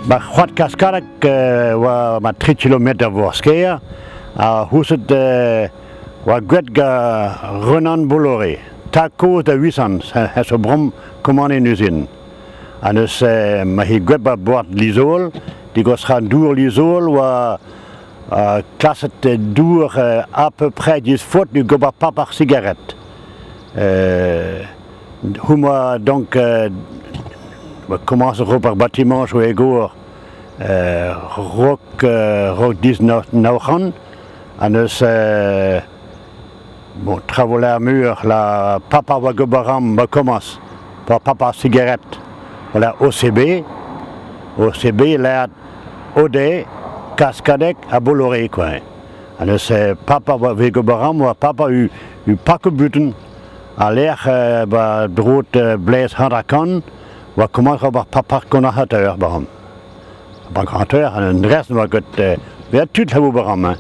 Ba c'hoad Kaskadag oa ma tri kilometr war Skaer ha c'houzet oa gwraet gant Renan Bolloré, tad-kozh da Uisant, he zo bremañ kommandet en uzin. Ha neuze ma he gwraet ba bord Lizol, digost ra an dour Lizol oa klaset dour à peu près diouzh faot gober paper sigaret. Houmañ donc komañs ober batimañsoù e gor raok raok 1900 ha neuze bon traoù muioc'h la papa oa gober amañ ma komañs pa papa sigaret voilà OCB OCB lâret Aude Kaskadeg ha Bolloré quoi ha neuze papa oa vez gober amañ oa papa u u pakoù butun Ha lec'h ba drot blez hanter-kant oa komañs ober park gant an hanter 'ba amañ. Bank hanter, an dres oa ket bet tud a ober amañ.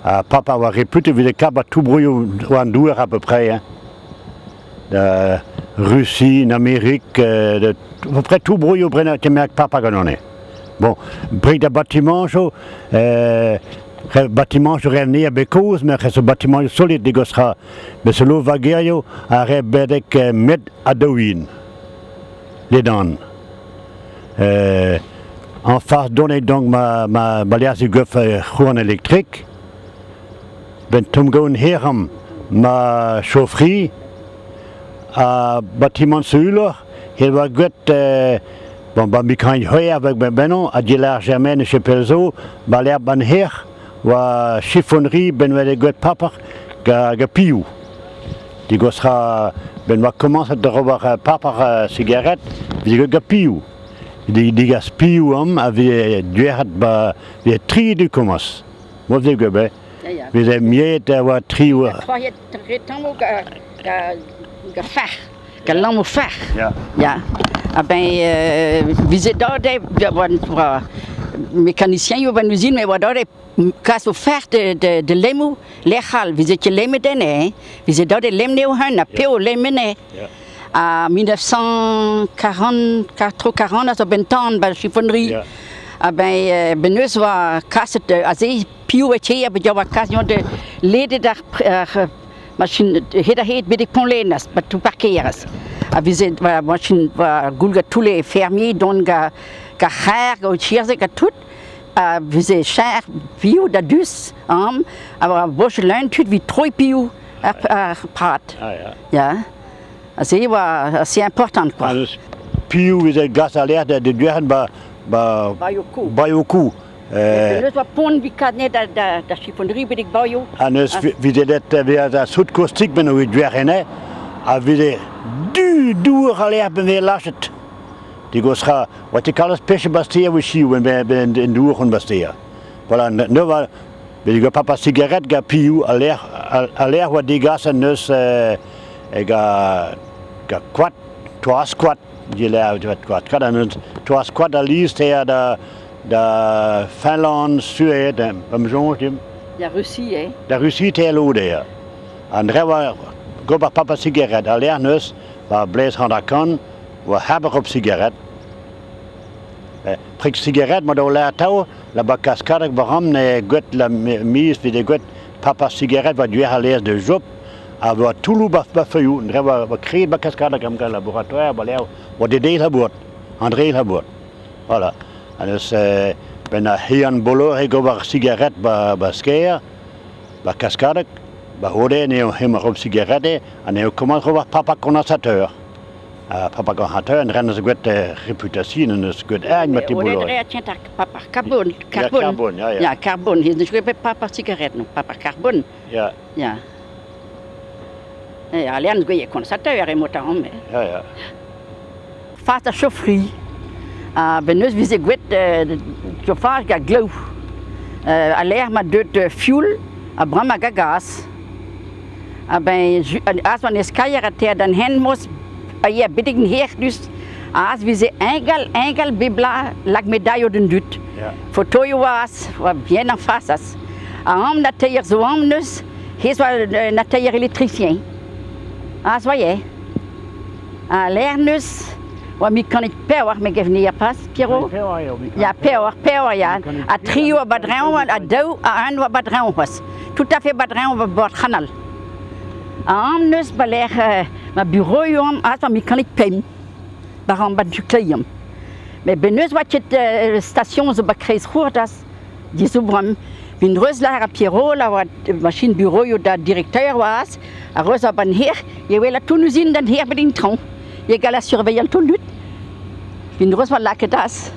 Ha papa oa reputet evit kap tout broioù war an douar à peu près. Hein. Da Russie, en Amérique, à peu près tout broioù brenañ kemer papa gant anezhe. Bon, brik da batimañsoù, batimañsoù rev a bet kozh, met zo batimañsoù solid digos ra. Met selo va gerioù a re bedek met ha daouin. Ledan. En face donet donc ma ma ma leaz gof c'hoant électrique. Ben tomm gaon heram ma chaufferie ha bâtiment seuloc'h he oa gwet bon ba mikañ c'hwec'h ben bennoñ ha dilar Germaine chapel zo ba lec'h ban hec'h oa chiffonnerie ben oa gwet paper ga ga pioù. Digos ra ben oa komañset da ober paper cigarette vije ga pioù. Digas pioù am a vije duerc'het ba vije tri du komañs. Mo vije gwet be. Veze miet a oa tri oa. Troiet retammo ga ga ga fer. Ga lammo fer. Ya. Ya. Ha ben vije dao dezhe oa mekanisien eo ban uzin met oa dao dezhe kas o fer de lemmoù lec'h all. Vije ket lemmet enne hein. Vije dao dezhe lemm anezho ha p'eo lemmet anezhe. Ha 1940, tro 40 a zo ben tan ba chiffonnerie. Ya. Ha ben ben eus oa kaset aze piv e te a oa kaset ledet ar ar machin hed-ha-hed betek Pont-Lenaz, ba tout parkeerez. A veze va machin va goulga tous les fermiers dont ga ga c'her, ga o tierzeg ha tout. A veze cher piv da dus am a oa boch leun tud evit troiñ piv ar ar prad. Ah, ya. Ya. Ha se oa assez important quoi. Ha neus piv veze gas a lec'h da duerc'hen ba ba Baioù baioù kou. Neus oa pont evit kadnet da, da, da chiffonnerie betek baioù. Ha neus vide det veze da soud kostik ben o duerc'henne ha vide du dour a lec'h ben veze lachet. Digos ra, oa te kalz peche Bastia wichiou ben ben en dour hon Bastia. Voilà, ne va bet papa cigarette ga piou a lec'h a lec'h oa degaset neus ga ga koad, toaz koad, dilec'h koad koad an neus toaz koad a liz te da da Finland, Suède, am soñj dimp. Da Russie, eh? Da Russie te lod eo. An dre oa gober papa cigarette a lec'h neus ba blez hanter-kant oa haber op cigarette. Prik cigarette ma do lâr atav la ba kaskadeg war ne gwet la miz vit gwet papa cigarette war duer a lez de job a voa toulloù ba ba feuilloù dre oa oa kreet ba kaskadeg am gant laboratoire ba lec'h oa dedel ha bout André ha bout voilà ha neus ben ar c'hian Bolloré gober cigarette ba ba Skaer ba Kaskadeg ba c'houde eo hemañ rob cigarette ha eo komañs ober papa condensateur Papa Ganhateur en ren eus gwet reputation en eus gwet aign ma te boulot. Papa carbone, carbone. carbone, ja, ja. Ja, carbone. Hier is niet papa sigaret, no, papa carbone. Ja. Ja. Ja, lernen goeie konserteur e mot am. Ja, ja. Fas da chaufferie. Ha ben neus vize gwet chauffage ga glaou. A lec'h ma deut fioul ha bremañ hag a gas. Ha ben aze an eskaier a tea d'an hent-moz a ya betek an hec'h Aze 'veze ingal, ingal bep bloaz lak medailhoù d'an dud. Fotoioù oa aze, oa bien en face aze. Ha amañ na teier zo amañ neus, hezh oa un atelier électricien. Aze oa eo. Ha lec'h neus, Oa mekanik pevar me gav ya pas, Pierrot? Pevar eo, mekanik. Ya, pevar, pevar ya. Ha tri oa ba-dreñv, ha daou ha un oa ba-dreñv c'hoazh. Tout à fait ba-dreñv ba bord c'hanal. Ha an neus ba lec'h ma bureau am aze oa mekanik pemp. Ba ran ba tu-kleier. Met bennoz oa ket station zo ba kreiz C'hourdas. Disoubran. Vin reuz lâr ha Pierrot a oa machine bureau da directeur oa-az, a reuz a ban hir, e wel tout ouzhin d'an hir bet traoñ. E gall surveilhal tout dud. Vin reuz oa lakaet az.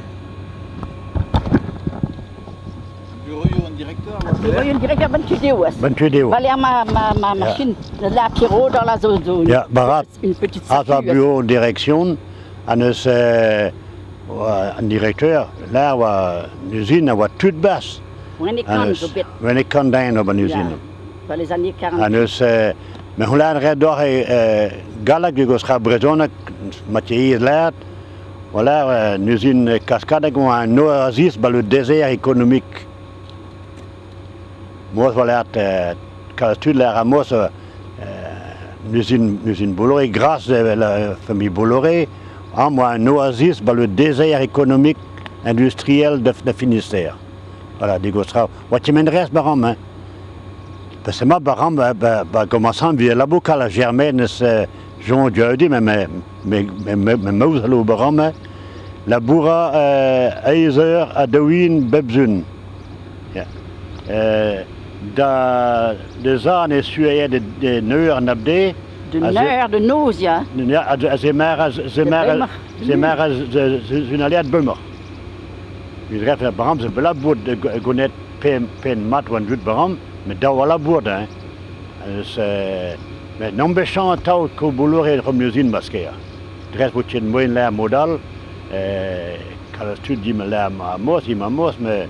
Bureau an directeur Bureau an directeur ban tu deo az. Ban tu deo. Valer ma, ma, ma machine. La Pierrot dans la zo, Ja, barat. une petite Az a bureau direction, ha neus an directeur, lâr oa an uzin a oa tud bas. Wennekan zo bet. Wennekan den op an uzin. Ba les années 40. Ha neus, me c'houlenn ret doc'h e galleg digos ra brezhoneg ma te lâret, voilà, an uzin Kaskadeg oa un oasis ba le désert économique. Moz oa lâret, kalz tud lâr a moz N'usine Bolloré, grâce à la famille Bolloré, am oa un oasis ba le désert économique industriel de Finistère. Voilà, digos tra. Oa kement rest baram, hein. Parce que ma baram, ba, ba, ba commençant via la la Germaine, Jean Dieu mais mais mais mais mais maoz alo baram, la bourra eizh eur ha daouin bep sun. Ja. Da da e suaet de neur an abde. De neur de noz, ya. Ja, ze mer ze mer ze mer ze aliad bummer. Vi ref baram ze belabour de gonet pen pen mat wan dut baram, met daou a labour hein. Dus met non bechan taou ko boulore romuzin basker. Dres vo tien moen l'air modal, kalz tud di me l'air ma mos, di ma mos, me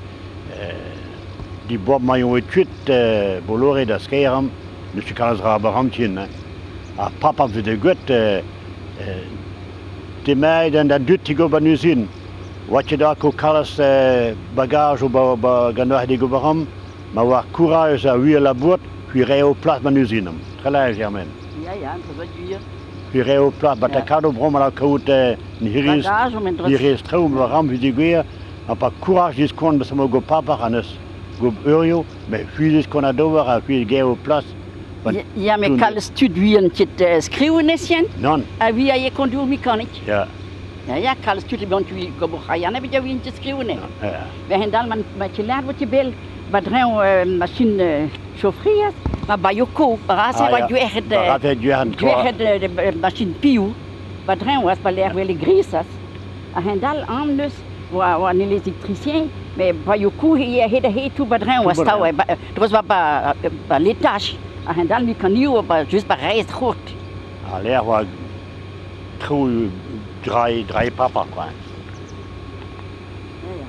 di bob maillon et Bolloré da skeram, ne ket kalz ra baram tien, hein. Ha papa vit de gwet, te meid an da dut ti go ban uzin. Oa ket da ko kalz bagaj o ba, ba gant di go baram, ma oa courage a ui la bout, hui reo plas ban uzinam. Trela Germaine. Ja, ja, dat was duur. Hui reo plas, ba ta kado brom ala kaout ni hiriz traoù baram vit di gwir, ha pa courage dis kont ba samo go papa an eus go eurio, mais hui kon a dober a hui geo plas. Ja, met kalz tud wien ket skriven esien. Non. A wie a je konduur mekanik. Ja. Ja, ja, kalz tud want wie go bochajan heb je wien te skriven. Ja. We hen dal man ma je laat wat je bel badrein machine chauffrias, ma bayoko, rase wat ju echt echt machine piou. Badrein was ba l'air wel grisas. A hen dal am neus oa oa an électricien, mais bayoko he he he tout badrein was tau, dros ba ba ba l'étage. A hen dal mekanio ba just ba reis goed. A l'air oa trou drai drai papa quoi. Ja, ja.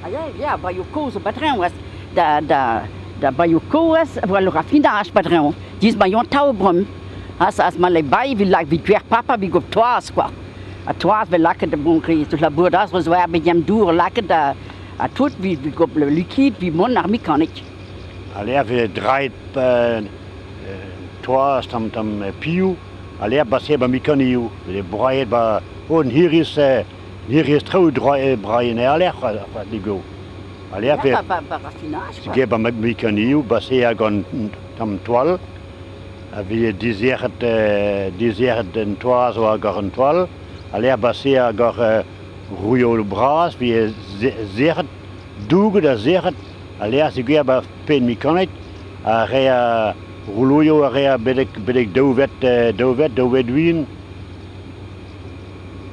Ah ja, ja, bayoko zo badrein was da da da bayoko was voa le raffinage badrein. Dis ma yon tau brum. As as ma le bai vi lak vi dwer papa vi go toas quoi. A toas vi lak de bon gris tout la bourdas rezoer be jam dour lak da a tout vi vi go le liquide vi mon ar mekanik. A l'air vi drai toas tam tam piou, a l'air basse ba mekanio, vi braet ba on hiriz hiriz traoù drai braen a l'air quoi di go. A l'air vi ba ba raffinage quoi. Ge ba mekanio basse a gant tam toal. A vi dizeret dizeret en toaz oa gar an toal. A l'air basse a gar rouio bras, vi zeret douget a zeret, a l'air se gwer ba pen mekanik, a re a rouloio a re a bedek bedek daouvet daouvet daouvet win.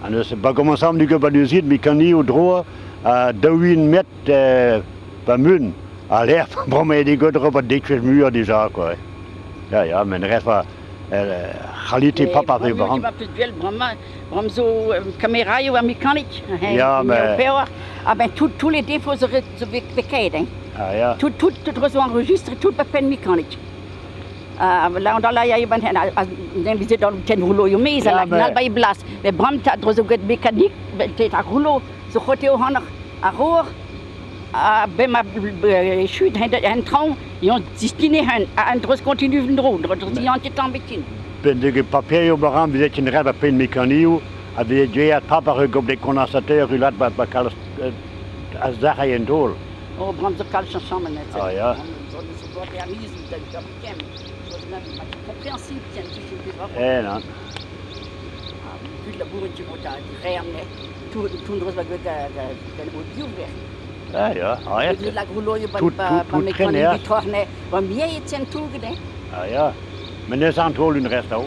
An eus ba komañsam du ba nuzit mekanio droa a daouin met ba mun. A l'air brommet di godro ba dekvez muur déjà quoi. Ja, ja, men rest va c'halite papa ve baram. Ma peus duel bremañ, bram zo kameraioù ar mekanik. Ja, mais- Ah ben tout, tous les défauts zo zo veket, hein. Ah ja. Tout, tout, tout rezo enregistré, tout ba pen mekanik. Ah, la on la ya ban hen, vizet an ken roulo yo mez, Ja, la mais- nal ba e blas. Mais bram ta dro zo get mekanik, te ta roulo, zo chote o hanner a roor, a ben ma chut hen hen traon, yon distine hen, a an dros continu v'n dro, dro dro an ket an betin. Ben de papier baram vizet ken ret ba pen mekanio, A veze deuet papa ur goblet condensateur ulat ba, ba kalz a zac'hay en taol. Oh, bremañ zo kalz chañchamant net. Ah, ya. Zo zo modernism da da kem. Zo compréhensible tien Eh, non. Tud labouret tu da ream ne. Tout tout dros ba gwet da da da o div ver. Ah, ya. Ah, ya. Tout la grouloio ba Tout- ba tout- ba tout me traîner, kon bitor ne. Ba miei tien touget ne. Ah, ya. Mais neus an taol un rest ao.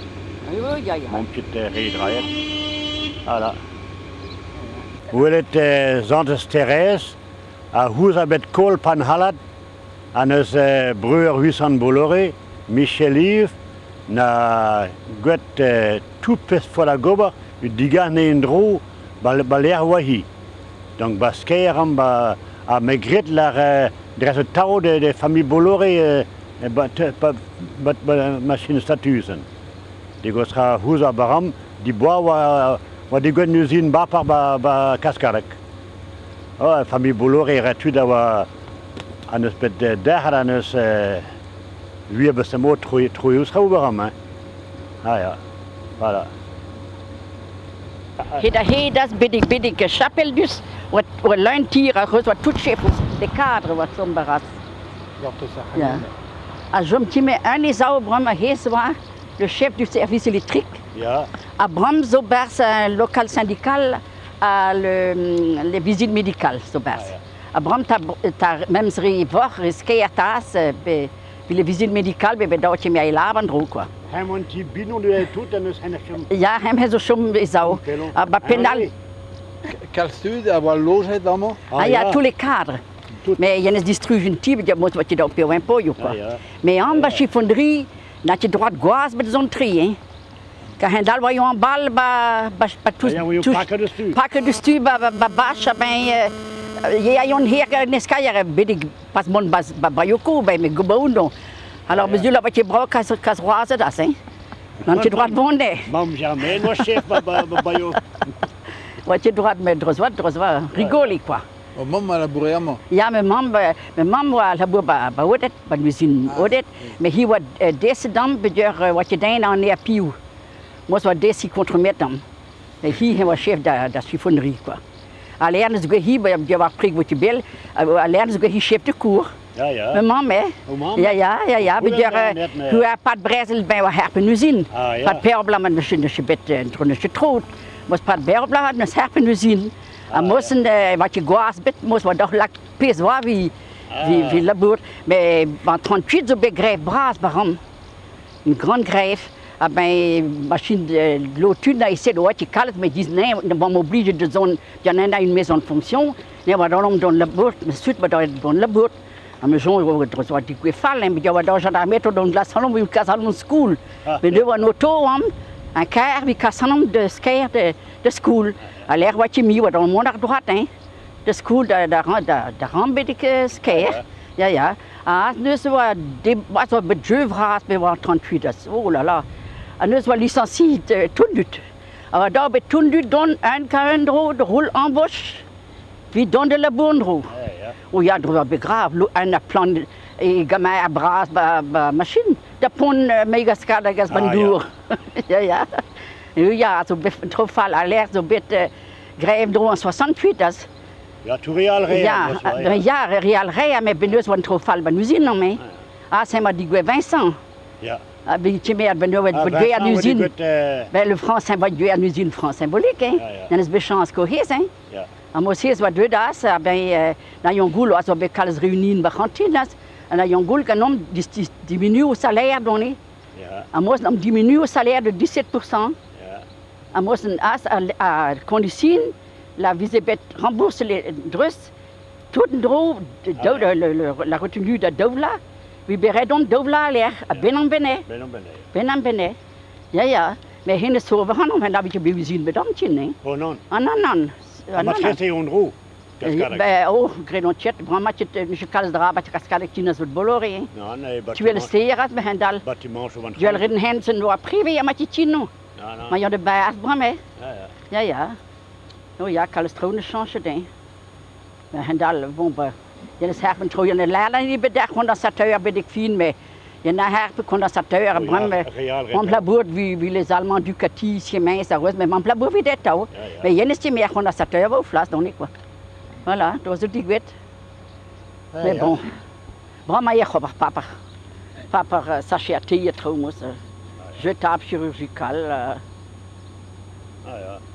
Oh, ya ya. Mon petit re draet. Voilà. Welet Santez Thérèse a houz a bet kol pan halat an eus breur Huisan Bolloré, Michel Yves, na gwet tout pezh foar da gober u digarne en dro ba, ba lec'h oa hi. Donc ba skaer am ba ha me gret lar dres e tao de, de famille Bolloré ba, ba, ba, ba machine statusen. Degouezh ra houz ar baram, diboa oa, oa degouezhet un uzin bapar ba, ba Kaskarek. Oh, familh Bolloré ra tud a oa an eus bet derc'had an eus wir bes mo troioù traoù baram, hein. Ah ya, voilà. Hed a hedas bedik bedik chapel dus, oa, oa leun tir a reus oa tout chef de cadre oa sombaras. Ja. Ha jom time un e zaou bremañ hezh oa le chef du service électrique. Ya. Ha bremañ zo 'barzh un local syndical ha le, les visites médicales zo 'barzh. Ha bremañ ta, ta memes re voc'h re skaer tas be, be les visites médicales be bet daou time a laban dro quoi. Hem an ti binon du tout an eus hen chom. Ya, hem zo chom e zaou. Ha ba penal. Kalz tud a oa lojet amañ? Ah, ya, tous les cadres. Tout. Mais il y en a distruj un ti, bet mod ket daou pe impoioù quoi. Ah, ya. Mais an ba chiffonnerie, na ket droit gwaz bet zon tri, hein. Ka hend-all oa an bal ba, ba, ba tous, Ah, ya, oa tous, paket eus tu. paket eus tu ba, ba, ba bach, ha ben, ye a yon her neskaier bedik pas mont ba, ba bayoko, ben, me gobaoun don. Alors, Ah, ya. mesure la ket brao kas, kas roazet as, hein. N'an ket droit bonde. Mamm Germaine, oa chef ba, ba, ba baio. Oa ket droit met drozwa, drozwa, rigoli, quoi. O mamm a laboure amañ. Ja, ma mamm, ma mamm oa labour ba, ba Odette, ba l'usine Ah, Odette, mais hi oa desedam bedur oa ket den an aer piou. Moa oa desi kontrometam. Mais hi he oa chef da, da chiffonnerie, quoi. A lernez go hi, ba war prik vo bel, a lernez go hi chef de cour. Ja, ja. Ma mamm, eh? O mamm? Ja, ja, ja, ja, Hoe bedur dan net, nee. hu a pad brezel ben oa herpen usine. Ah, ja. Pad perbla man neus neus bet tro neus trot. Mos pad berbla hat neus herpen usine. A mossen wat je gwaz bet mos oa doch lak pezh oa vi vi vi labour. Mais en 38 zo bet grève bras baram. Une grande grève. Ah ben, machine de l'automne a essayé de oa kalet, mais disent nee, on m'oblige de zone, il y en a une maison de fonction, ne oa don don labour, mais suite oa don labour. A me soñj oa dro oa digouez fall, hein, met oa da gendarmeto don glas hanomp evit kas hanomp skool. Ah, Met ne oa an auto am, un kaer evit kas hanomp de skaer de, de skool. A lec'h oa ket mi oa don mont ar droit, hein. De skool da, da, da, da rambedik skaer. Ja, ja. Ha neuze oa, de, oa zo bet jeu vras, bet oa 38, as, oh là là. Ha neuze oa licencié tundut. Ha oa da bet tundut don un ka un dro, de roul embauche, vi don de la bon dro. Ja, ja. O ya, dro oa bet grav, lo un a plant e gamin a bras ba, ba machine. Da pont megaskad hag az Ah, bandour. Ja, ja. Ja, zo bet tro fall a l'air zo bet grève dro en 68 as. Ja, tout real re. Ja, ja, real re, met ben neus oan tro fall ban usine non mais. Ah, c'est ma digoué Vincent. Ja. Ah, ben timer ben nou Ah, bet gwe an Vincent, oa usine. digouet, Ben le franc symbolique gwe an usine franc symbolique hein. Ja, ja. Dan is bet chance ko hez hein. Ja. A mos hez oa deuet as, ah, ben na yon goul oa zo bet kalz réunin ba c'hantin as. Ha na yon goul ganom dis, dis, diminu au salaire donné. Ja, A mos am diminu au salaire de 17%. ja. A mos an as a, a condition la vize bet rembourse les drus tout en dro de, Ah, daou- ja. le, le, la retenue da daoula vi beredon daoula l'air a ben an bene Ben an bene. ben an bene ja ja mais henne so han han da vi bet usine bet amtin hein Oh non. ah non non Ha ah, ma non, non. trese on dro. Kaskadek. Ben, oh, gredon tchet, bremañ tchet, ne kalz dra bat kaskadek tinas vot bolore, hein. Non, nee, Tu el steerat me hendal. Bâtiment zo van. Duel ridden hensen oa privé a mat tino. Non, non. Ma yon de baas bremañ. Ja, ja. Ja, ja. Oh ja, kalz trone chanchet, hein. Me hendal, bon, ba, Jens herpen tro jon lærler i bedag kondensateur bet ik fin med. Il y en a un condensateur, bremañ Mam labour vi les Allemands Ducati, Siemens, ar mais mam labour vi det Mais yen est mer condensateur au flas donné quoi. Voilà, do zo digwet. Mais bon. Bremañ eo c'hober paper. Paper sachet à thé traoù jetable chirurgical,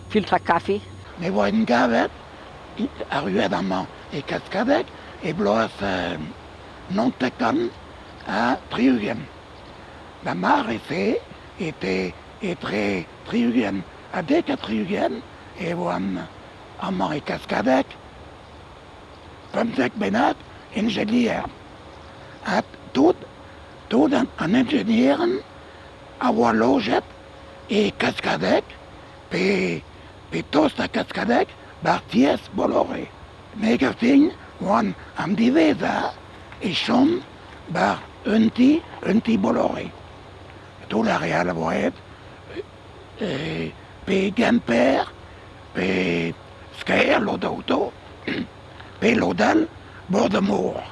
filtre à café. Ne oa en gavet arruet amañ e Kaskadeg e bloaz 79. Da mare-se ete etre 60 ha 70 e oan amañ e Kaskadeg 15 bennak ingenier. Ha tout, tout an, an ingenieren a oa lojet e Kaskadeg pe, pe tost da Kaskadeg bar tiez Bolloré. Me gav din oan an diwezhañ e chom bar un ti, un ti Bolloré. Tout ar re all a vo aet pe Gemper, pe Skaer, lod auto, pe lod all bord ar mor.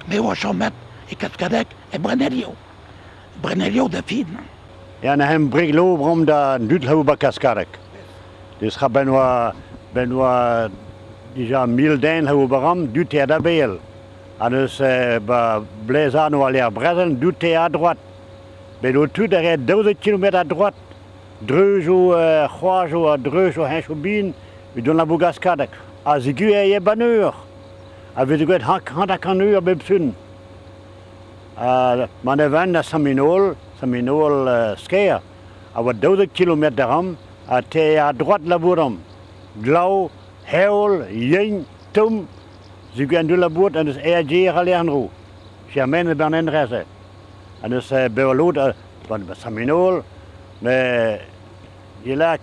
Me oa chomet e Kaskadeg e Brennelio. Brennelio da fin. Ja, na hem breg lobrom da dud laou ba Kaskadeg. Dus ga ben oa, ben oa dija 1000 den laou baram, dud te da beel. Ha neus ba blez an oa leer brezel, dud te a droite. Bet o tud a red 12 km a droite. Dreujoù, c'hoajoù ha dreujoù heñchoù bihan evit dont labour Gaskadeg. A zigu eo ban eur. A veze gwet hanter-kant eur bep sun. Ha ma ne ven da Saint-Minol, Saint-Minol Skaer, a oa 12 kilometr da ram, ha te a droite labouramp. Glav, heol, yen, tomm, zigu an labourat an eus aer a lec'h Germaine ban endreze. An eus bev lod ban Saint-Minol, mais Jelak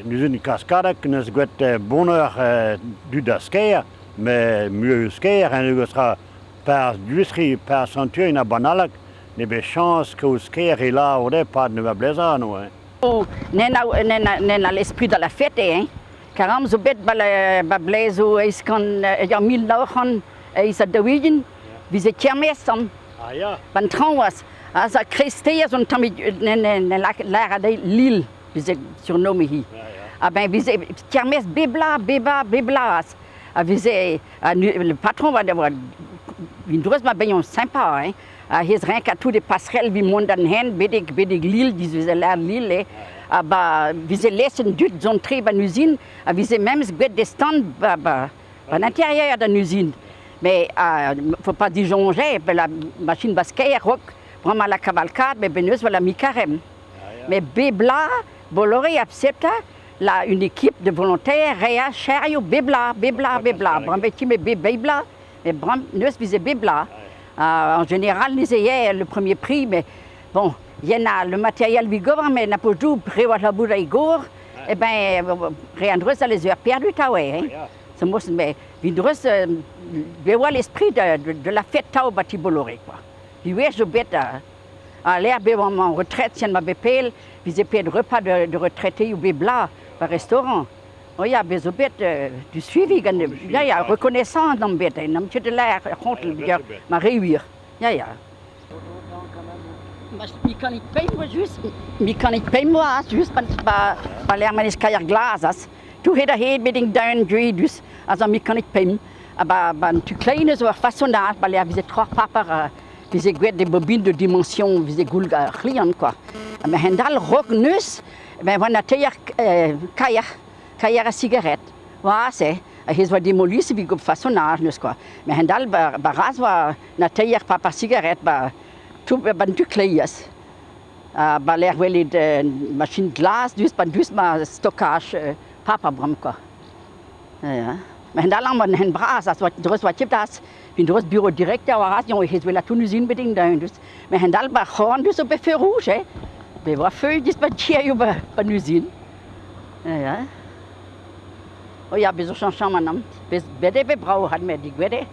n'eus kaskadek n'eus gwet bonheur dud da Skaer, mais muioc'h Skaer en eus tra par Duisri, par Santuin a Banalak, ne bet chañs kaout Skaer e la ode pad ne va bleza no. Hein. Oh, nen a l'esprit de la fête, hein. Karam zo bet ba blez zo eizh kant, ya 1948, vize kermes am. Ah ya. Ban traoñ a za kreisteiz un tammig ne lâr a dezhi Lille, vize surnommé hi. Ah ben vize kermes bebla, beba, beblas. A vize le patron va d'avoir une droite ma ben sympa hein. A hez renk a tout des passerelles vi mont an hen bedek bedek Lille, vize lâr Lille eh. A ba vize lesen dud zon tre ban usine, a vize memes gwet des stands ba ba ban intérieur d'an usine. Mais faut pas dijonger, la machine basquer rok bremañ la cavalcade, mais ben eus la mi-carême. Mais bebla, Bolloré accepta la, une équipe de volontaires rea chario bebla, bebla, bebla. Bram me bebla, mais bram neus vize bebla. En général, nous le premier prix, mais bon, il y en a le matériel vigor, mais n'a pas tout prévoir la boule igor. Eh ben, rien de ça les heures perdues, ta ouais. Hein. C'est moi, mais vindrus, l'esprit de la fête tao bati Bolloré, quoi. Vi zo bet a l'air be en retraite, si ma bepel, vi de repas de retraité ou bebla par restaurant. Oh ya, be zo bet du suivi, ya ya, reconnaissant nam bet, nam de l'air contre ma réuir. Ya ya. Mi kan ik pein just, mi kan ik pein moi, just ba ba l'air manis kaier glas Tu het a het met ding duin drie dus, also mi kan ik pein. Aber ban tu kleine zo façonnage, ba l'air vize trois paper vize gwet des bobines de dimension vize goul c'hlian quoi. Mais hendal rok neus, ben van a teier kaier, kaier a cigarette. Wa se, hez oa démoli vi go façonnage neus quoi. Mais hendal ba, ba raz oa na teier papa cigarette ba tu ban tu kleias. Ba l'air welet machine glas dus ban dus ma stockage papa bram quoi. Ja, ja. Mais hendal an hen bras as oa dreus oa tip das. Vin dreus bureau directeur war raz, hez wel a tunusine beding da dus. Mais hendal ba c'horn dus op be feu rouge, eh. Be oa feu dis ba tierioù ba ba usine. Ja, ja. Oh ja, bez o chanchant manam. Bez bede be brau had me di gwede.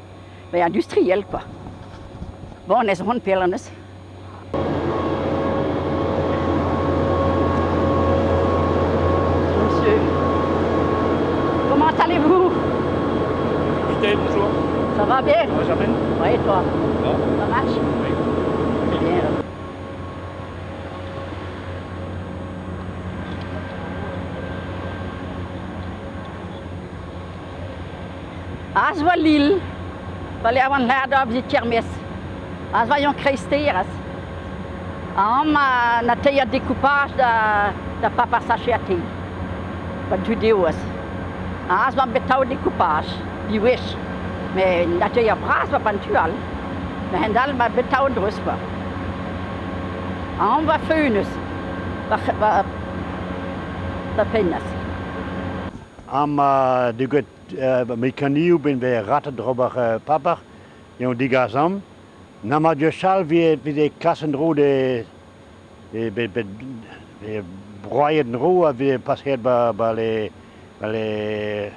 Be industriel quoi. Bon, nes hon pelanes. Monsieur, comment allez-vous? Capitaine, bonjour. Ça va bien? Ça va, Germaine? Oui, toi? Bon. Ça marche? Oui. C'est bien. Az oa Lille, pa lec'h oan lâret evit kermes. Az oa yon kreisteirez. Amañ na teir découpage da, da papa sacher te. Ba du-deoz. Az oa bet taol découpage, diwech. Met na teir bras oa ban tu all. Met hend-all ma bet taol dreuz kwa. Amañ oa feunus. Ba, ba, ba pennas. Amañ degouezhet mekanioù ben vez ratet d'ober paper, eo degas amañ. Na ma gwechall veze kas en-dro de bet broaet en-dro a veze paseet ba ba les ba les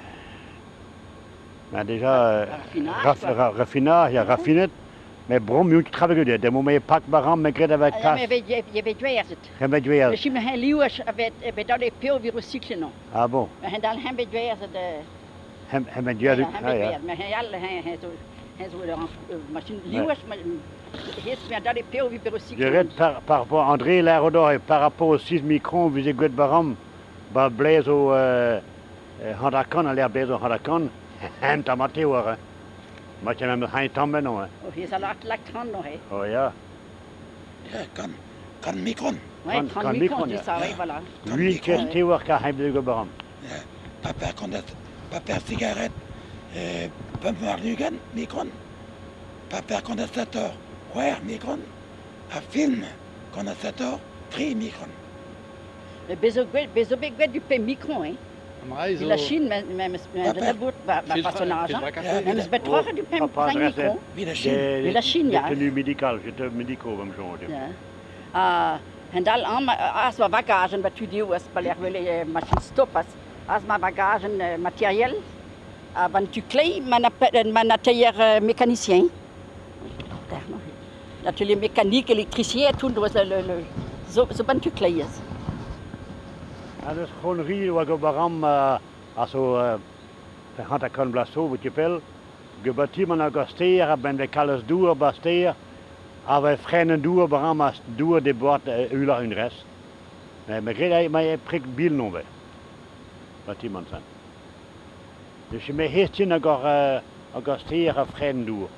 ben déjà raffinage, ya raffinet. Met brom eo travet de mo pak baram me graet avec kas. Ja, met dwerzet. Met dwerzet. Misschien hen lieuwers met dat pil weer recyclen. Ah bon. Maar hen dan hem met dwerzet. Hem hem met dwerzet. Ja, ja. Maar hen al hen hen zo hen zo de machine lieuwers maar heeft meer dat pil weer recyclen. Je red par par rapport André Larodor par rapport au 6 micron veze gwet baram ba blez o handakan a l'air blez o handakan hen tamate war. Ma tient même un tamm ennañ hein. Oh, hier is al lak 30 nog hè. Oh ja. Ja, kan, kan mikron. Ouais, 30 mikron, c'est ça, oui, voilà. 8 keus teour ka heb de baram. Ja, paper kondat, paper cigarette, pump war mikron. Paper condensator, c'hwec'h mikron. Ha film condensator, tri mikron. Mais bez zo gwet, bez zo bet gwet du pemp mikron, hein. La Chine, memes façon argent, memes bet troc'het du pemp mikron. Vit la Chine, ja. Tenue médicale, j'étais médicaux, comme je Ja. Ha hend-all amañ, az ma bagajenn ba tud eo, az pa lec'h wele machine stop, az, az ma bagajenn matériel, ha ban tu kleiz ma na teier mécanicien. L'atelier mécanique, électricien, tout, le, zo, zo ban tu kleiz. Ha deus c'honri oa gober am a zo 50 bloaz zo, vo ket pell, gebatimant hag ar stêr a-benn vez kalz dour ba stêr, ha vez frenet dour bar am dour de boat ular un rest. Mais me gred eo ma eo prek bil non vez batimant sen. Dus me hestin hag ar hag ar stêr a fren dour.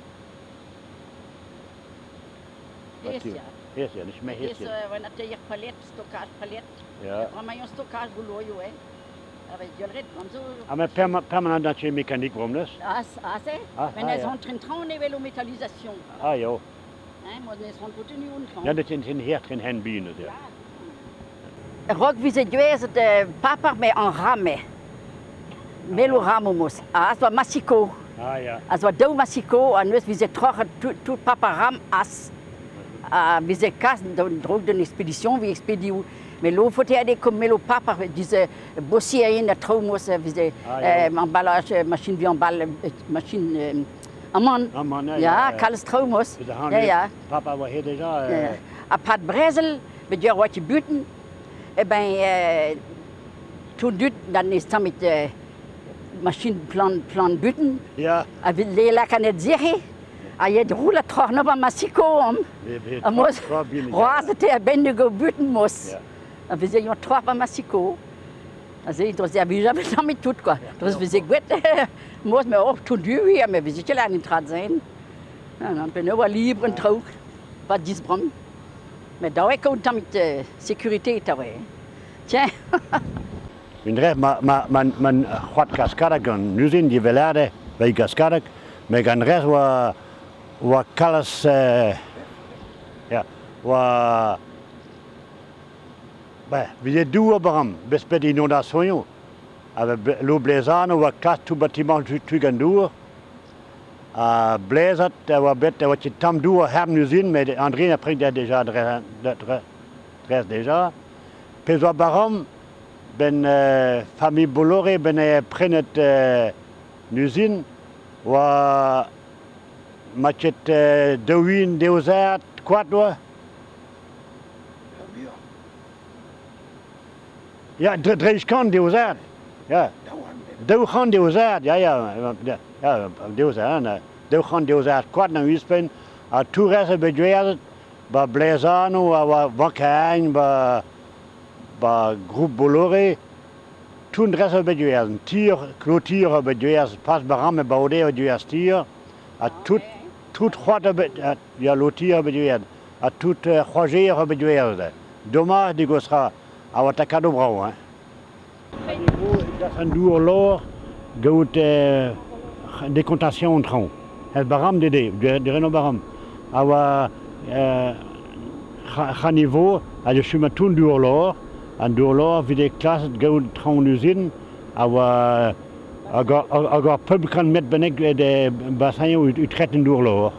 Hes, ja. Hes, ja, nicht mehr Hes, Häschen. Wenn der Palett, Stockage Palett. Ja. Braucht man ja Stockage wo eh. Aber ich red so. Ah, mais permanent dans mécanique warum das? Az, az, eh? Ah, Men ah, ez ja. on tren e velo métallisation. Ah, jo. Hein, mo ez on tenu un train. Ja, dat in her in hen bienen, ja. Rok vize dwezet paper me an rame. Melo ramomos. Az oa massiko. Ah, ja. Az oa daou massiko, ha neus vize troc'het tout, tout paper ram as. Ha vize kas drog d'un expédition, vi expédiou. Mais lo faute ade kom melo paper, diese bossierien a traoù vize Ah, ja. emballage, machine vi emball, machine amann. Amann, ja, Ja, ja, ja. kalz traoù mos. Dus de Ja, ja. Papa war hier déjà. Ja. Ha pad brezel, bet ur oa buten, eh ben, tout dud, dan ez tammit machine plan, plan buten, Ja. a vid le lakanet zirri, ha yet roul a troc'h no ba masiko om. A mos, roaz te a ben go buten mos. Ja. A veze yon troc'h ba masiko. A se, dros a vija bet tammit tout, quoi. Dros veze gwet, mos me oh, tout du, oui, me veze ket an trad sein. An ben oa libre en traoù, pas disbram. Met daou eo kaout tammit sécurité ta oe. Tiens. Min dre, ma, ma, ma, ma c'hoat kaskadak gant nuzin di velade, vei kaskadak, met gant rez oa, oa kalz, ja, oa, ben, vije dour baram, bespet inondationioù. Ha lo blezan oa kas tout bâtiment tu, tu gant dour. Ha blezat a oa bet, a oa ket tamm dour herm nuzin, met André a prek da déjà dre, dre, drez déjà. Pezh oa baram, ben famille Bolloré ben e prenet nuzin, oa ma ket daouin deozat koad oa. Ja, dreiz kant deozat. Ja. Daou c'hant deozat, ja, ja, ja, deozat, hein. 200 deus ar koad na ouzhpenn ha tourez bet gwerzhet ba Blezano a oa Vankain ba ba Groupe Bolloré tout dres a bet gwerzhet tir klotir a bet gwerzhet pas baram e baode a gwerzh tir ha tout tout c'hoad a bet ya lotir a bet gwerzhet ha tout c'hoajer a bet gwerzhet domaj digosra a oa takado brav hein. An dour lor gaout décantation traoñ. Ez baram dede, de reno baram. A oa c'hanivo a de chuma tout dour lor, an dour lor vide klaset gaout traoñ usine a oa hag ar pemp kant metr bennak de bassin u tret an dour lor.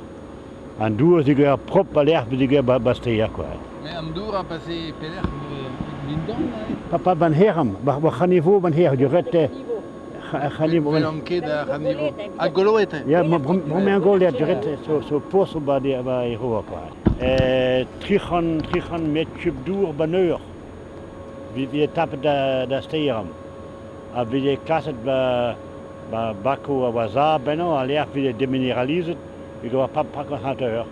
An dour ziger prop a lec'h ziger basteer quoi. Mais an dour a pase pelec'h dindan? Papa ban heram, war c'hanivo ban her, du ret c'hanivo. Velan ket ar c'hanivo. Ha goloet eo? Ya, bremañ an golet, du ret so poz ba ba e roa quoi. 300 metr kub dour ban eur. Vi tapet da steeram. Ha vi kaset ba ba bako a oa za benno, a lec'h vi déminéraliset, vi oa pap pak an hanter.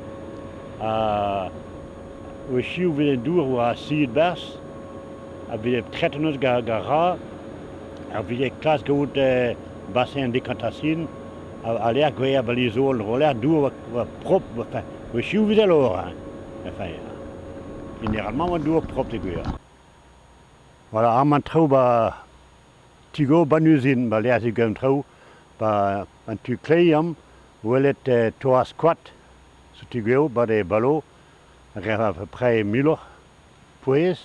Ha o chiv vi dour oa siet bas, ha vi tretet neus ga ga ra, ha vi klas gaout bassin décantation, a lec'h gwer ba lizol, roller dour oa prop, enfin, o chiv vi lor, hein. Enfin, généralement oa dour prop de gwer. Voilà, amañ traoù ba tigo ban uzin, ba lec'h zigeun traoù, ba an tu kleiz am, welet toaz koad, so tigeo, ba de balo, à peu près miloc'h pouez,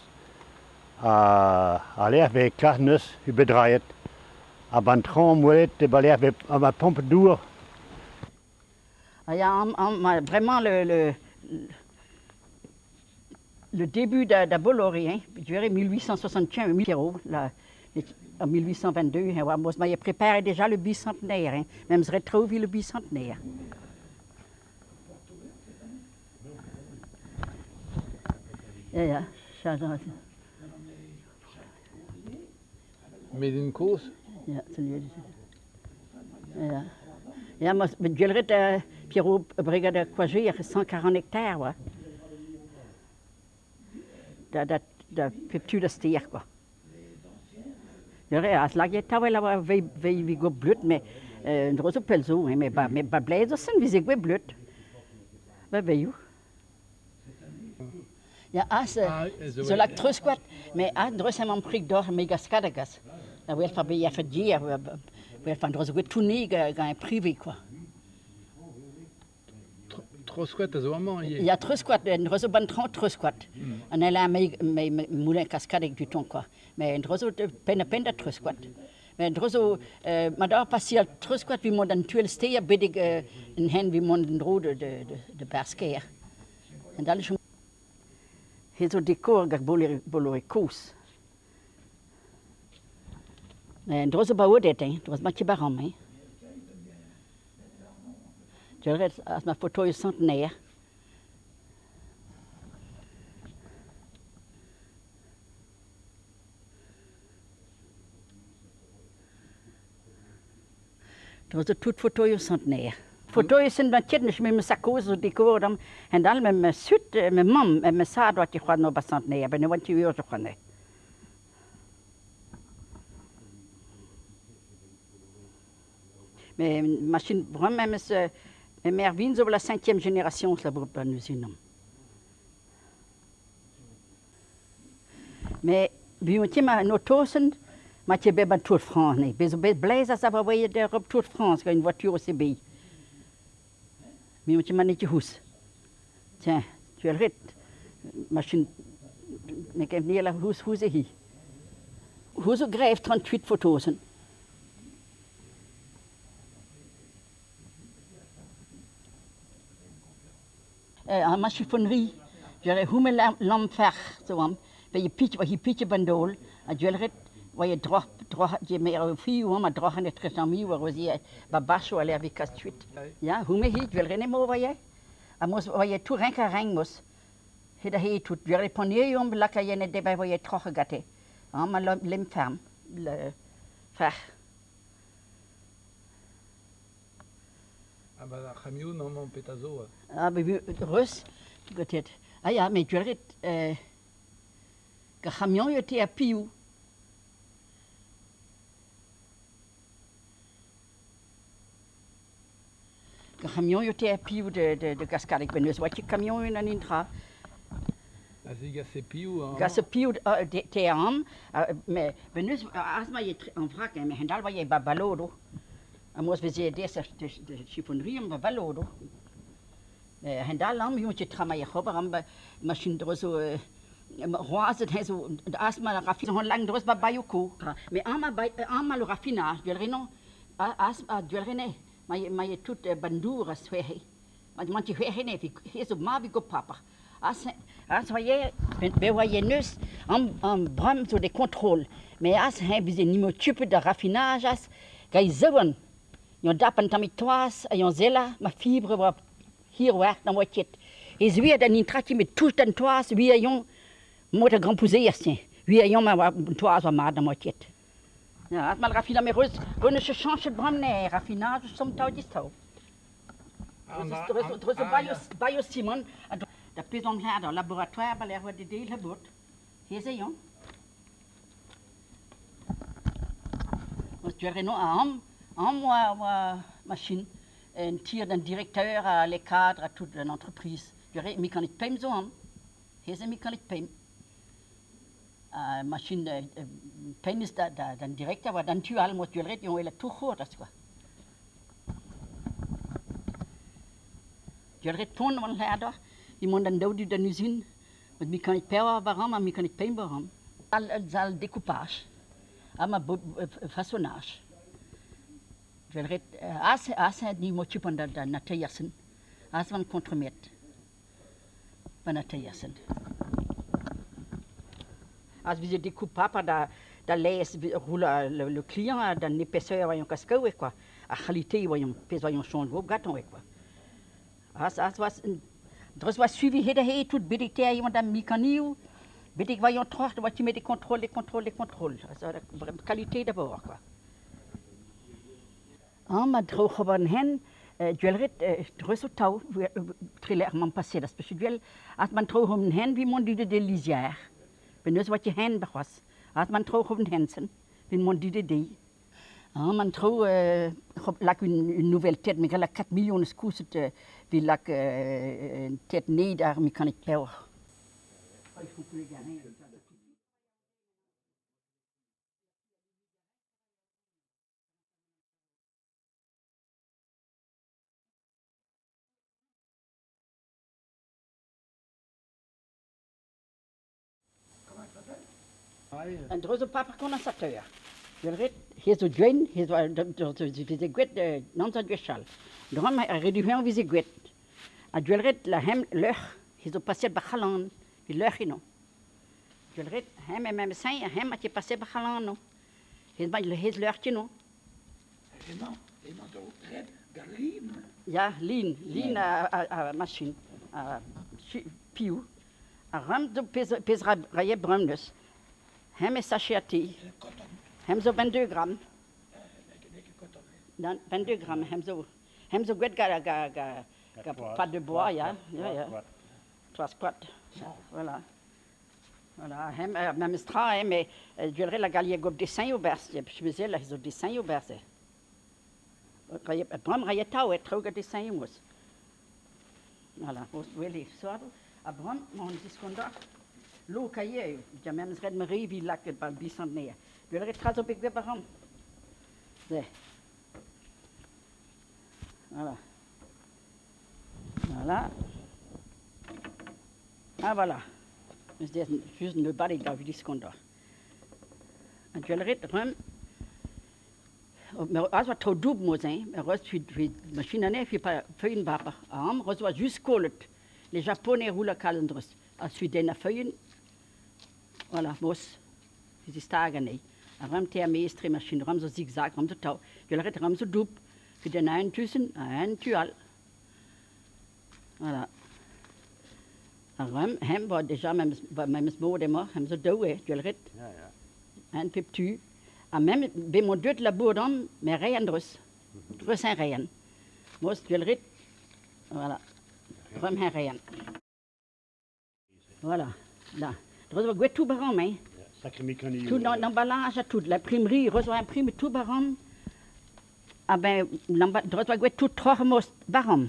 ha lec'h vez klas neus u bet draet. Ha ban traoñ welet ba lec'h vez ma pompe dour. Ah, ya, vraiment le début de Bolloré, hein, je dirais 1875, là, en 1822, hein, moi, je préparé déjà le bicentenaire, hein, même je retrouve le bicentenaire. Ja, ja, Met in kozh? Ja, ja. Ja, maar met Gilret, Pierrot brigade Quagir, 140 hectares, ouais. Da pep tu da steer, quoi. Ja, as lag je tawel a vei vei vi go blut, mais un dro zo pell zo, hein, mais ba blez zo sen vize gwe blut. Ba veioù. Ja, as zo lak treuskwat, mais as dreus am prik d'or me gaskadagas. Da wel fa be fa dier, wel fan dro zo gwe tourner gant privé, quoi. Treuskwat a zo amañ ivez? Ya, treuskwat, en dro zo ban traoñ treuskwat. An ela me me moulin kaskadek du ton, quoi. Mais en dro zo penn a penn da treuskwat. Mais en dro zo, ma da passi al treuskwat vi mont an tuel steer bedek en hen vi mont en dro de Bersker. En dal chom he zo dekor gant Bolloré kozh. En dro zo baodet, hein, dro zo ma baram, hein. Djelret as ma fauteuil centenaire. Dro zo tout fauteuil centenaire. Fauteuil sen ban tjet me me sakoz zo dekor dam en dal me me sut me mamm me sad wat c'hoant no ba centenaire ben oant ur zo c'hoant. Mais machine vraiment me mère vin zo la cinquième génération la ban usinam. Mais bi on ma notosen ma tje be ban Tour de France ne. Be zo bet blaise a sa voye de Europe Tour de France une voiture au CBI. Mais on ma net hous. Tiens, tu as le rit. Machine ne ket nie la hous hous e hi. Hous zo grève 38 photosen. An ma chiffonnerie, j'aurais houme lamfer zo am, pe je pietje wa hi pietje bandol, a dwelret wa je droch droch je meer fi am a droch an etre mi wa rozi ba bacho a vi kastuit. Ja, houme hi dwelret mo wa je. A mos wa je tout renk a reng mos. He da he tout dwelret panier om laka je net de wa je troch gate. Am a lemferm le fer. Ah ba ar c'hamion amañ petra zo? Ah, reus, ket. Ah ya, met gwelet ar c'hamion eo te ha piv. Ar c'hamion eo te ha piv de Gaskadeg. Ben neus oa ket kamion en intra. A zegase piv amañ? Gase piv te am, met ben neus az ma an vrak, met hend-all oa ba balodo. Ha moas veze des de chiffonnerie am ba balodo. Hend-all am eo ket tra ma ober am machine zo roazet he zo asma raffinage hon lang dros ba Bayoko. Mais ama ama le raffinage duel as duel ma ma tout bandour a swehe. Ma man ti hwehene fi zo ma vi go papa. As as voyez be voyez neus am am bram zo des contrôles. Mais as he vize nimo tupe de raffinage as gai zewan. Yon dap an tammig toaz ha yon zella ma fibre oa hir war na oa ket. E zwiet an intraki met touch d'an toaz ui a yon mod a grampouzeer tien. Ui a yon ma oa toaz oa mat na oa ket. Ja, as mal raffina me reus reus se chanchet bram ne raffinage som tao distao. Dreus bio Simon da pezh on her da laboratoire ba lec'h oa de deel ha bout. Hier se yon. Eus duer no am am oa machine un tir d'un directeur à les cadres à toute l'entreprise. Duer mécanique pem zo am. Hier se mécanique pem. Machine penis da da den directeur oa d'an tu all mod duer ret yon el tourc'hour das quoi. Duer ret pon wan her da. I mont an daou du d'an usine. Met mécanique pewa war am ha mécanique pem war am. Al zal découpage. Ha ma façonnage. Duer ret as as ni mo chipon da da nateiersen. As van kontremet. Van nateiersen. As vize découpe papa da da lez roule le client da épaisseur voyons kaskaou quoi. A qualité voyons pez voyons change go gaton quoi. As as was dres was suivi hed he tout bedik te yon da mécaniou. Bedik voyons troch da tu met des contrôles des contrôles des contrôles. As qualité d'abord quoi. Ah ma dro c'hoban hen duelret dreus o tao tre man passé das peus duel as man tro hom hen vi mont du de lisière. Ben neus wat je hen bechwas. As man tro hom hensen vi mont du de de. Ah man tro lak une nouvelle tête mais la 4 millions skouset vi lak une tête ned ar mécanique power. An dreus o paper condensateur. Duel ret hier zo duen, hier zo vize gwet nanz a gwechall. Dram a reduhen vize gwet. A duel ret la hem leuch, hier zo passet bachalan, vi leuch ino. Duel ret hem em sein, hem a te passet bachalan no. Hez ba hez leuch no. Emañ emañ zo ret da lin. Ja, lin, lin a machine, a piou. A ram zo pez pez raie bremneus. Hem e sachet a te. Hem zo 22 grammes. Non, 22 grammes hem zo gwet ga ga ga ga pâte de bois ja. Ja ja. Trois squat. Voilà. Voilà, hem memes tra hein, mais duelre la galie gob dessin au bers. Je me la zo dessin au bers. Raie bram raie tao et tro ga dessin mos. Voilà, mos weli soir a bram mon diskonda. Lo kaie, ja memes red me revi lak et bal bisant neer. Duelre tra zo big baram. Se. Voilà. Voilà. Ah voilà. Dus des just ne bal da vi diskonda. An duelre rum Mais as wat tro doub mo hein, mais rust fi fi machine ane fi pa feun bapa. Am rust wa just kolet. Les japonais roulent kalendrus. As fi den a feun. Voilà, mos. Fi stagen nee. A ram te meestre machine ram zo zigzag ram zo tau. Duelre ram zo doub. Fi den ein tussen, ein tu al. Voilà. A ram hem var déjà memes memes mo de mo hem zo doe duelre. Ja ja. Un pep tu. A mem be mon deut la bourdon, mais reien drus. Drus en reien. Most gwell ret. Voilà. Rem her rean. Voilà. Là. Rezo gwet tout baran, hein. Sacré mécanique. Tout dans l'emballage, tout. L'imprimerie, rezo imprime tout baran. Ah ben, rezo gwet tout troc'h most baran.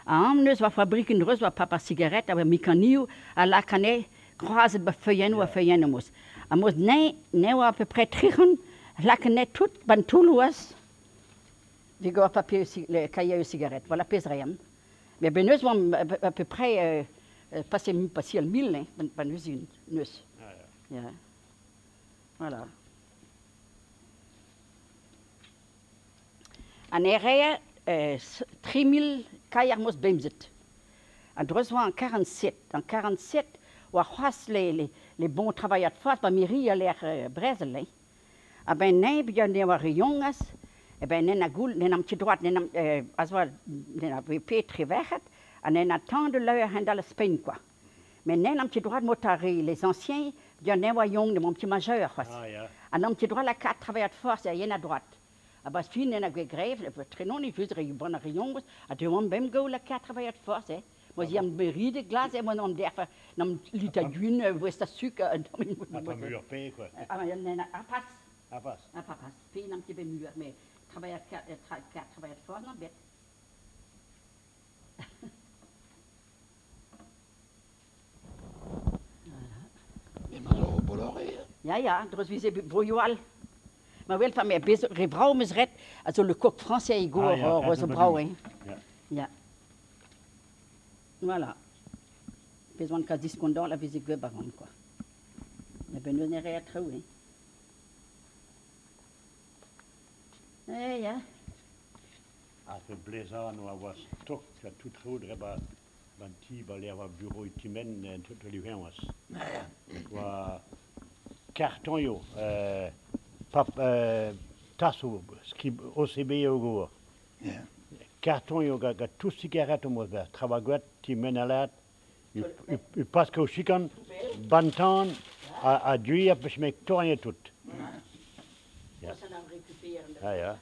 Ha am neus war fabriken rezo papa cigarette, a mécaniou, a lakane, kroazet ba feuillennoù ha feuillennoù mos. Ha mos ne, ne oa à peu près tric'hant, lakane tout ban toulouas. Digor papier, le cahier cigarette. Voilà pezh ream. Mais ben neus oamp à peu près passé passé al mil, hein, ban, ban usine, neus. Ja. Voilà. An ere 3000 kaier mos bemzet. An dreuz oa en 47. En 47 oa c'hoazh les, les, les bons travailleurs de force ba miri a lec'h brezel, hein. Ha ben neñ bihan ne oa re yoñgas, eh ben nen a goul, nen am ket droad, nen am, az oa, nen a pe treverc'het, ha nen a tan de leur hend-all a Spain, quoi. Met nen am ket droad mot ar re, les anciens, bihan ne oa young, ne oamp ket majeur c'hoazh. Ah, ya. Ha n'am ket droad lakaat travailleur de force a yen a droite. Ha ba fin nen a gwe grev, trenon e vez re bon ar re young, ha deuomp bem go lakaat travailleur de force, eh. Mo zi am meride glas emañ an derf n'am lita gwin voest a suk Ha pa muioc'h pe quoi. Ah nen a pas. A pas. A pas. Pe n'am ket bet muioc'h met travailleur travailleur force n'am bet. Emañ zo Bolloré. Ya ya, dreuz vize broioù all. Ma wel pa me bez re vrav 'meus ret a zo le coq français e go Ah, ya, ur zo brav hein. Ya. Ya. Voilà. Pezh oan kas diskondant a veze gweb a-ran quoi. A-benn neuze ne reer traoù hein. Eh ya. Ha fe blezañ a oa stok ha tout traoù dre ba ban ti ba lec'h oa bureau e-ti-men en tout liv-heñvaz. Oa kartoñioù, pap tasoù skrib OCB eo gour. Kartoñioù gant tout sigaret am eus bet. Travagouet, ti Menalad, u pask o chikan, bantan, ha duiñ peus me torniet tout. Ja. Ja, ja.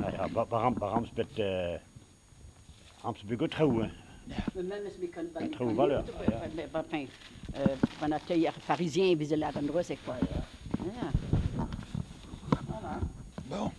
Ja, baram bet amps bet traoù, hein. Traoù valeur. Enfin, ban atelier parisien veze lâret an dra-se quoi. Ja. Voilà. Bon.